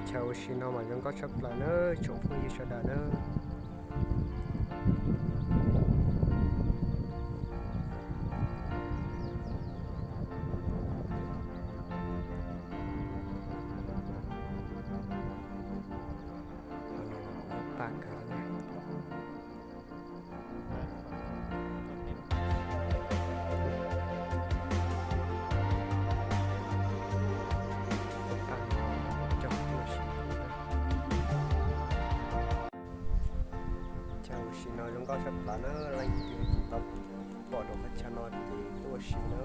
Chaw ua si no mas zoo nkauj tshaj plaws na tsoom phooj ywg sawv daws na. Paj kawg na. Chaw ua si no zoo nkauj tshaj plaws na, leej twg tsis tau pom dua qhov chaw no ces tuaj ua si na.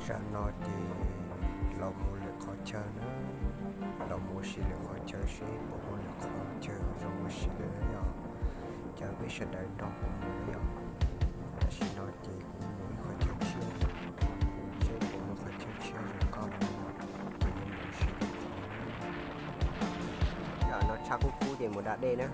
Tsam no ces los mus lwm qhov chaw na, los mus ua si lwm qhov chaw seb puas muaj lwm qhov chaw zoo ua si lawm na yom. Caw peb sawv daws nrog kuv mus na yom. Tam sim no ces kuv mus ib qhov chaw tshiab, seb puas muaj qhov chaw tshiab zoo nkauj no, ces yuav mus ua si lwm qhov. Yog no tshaj kub kub ces mus da dej na.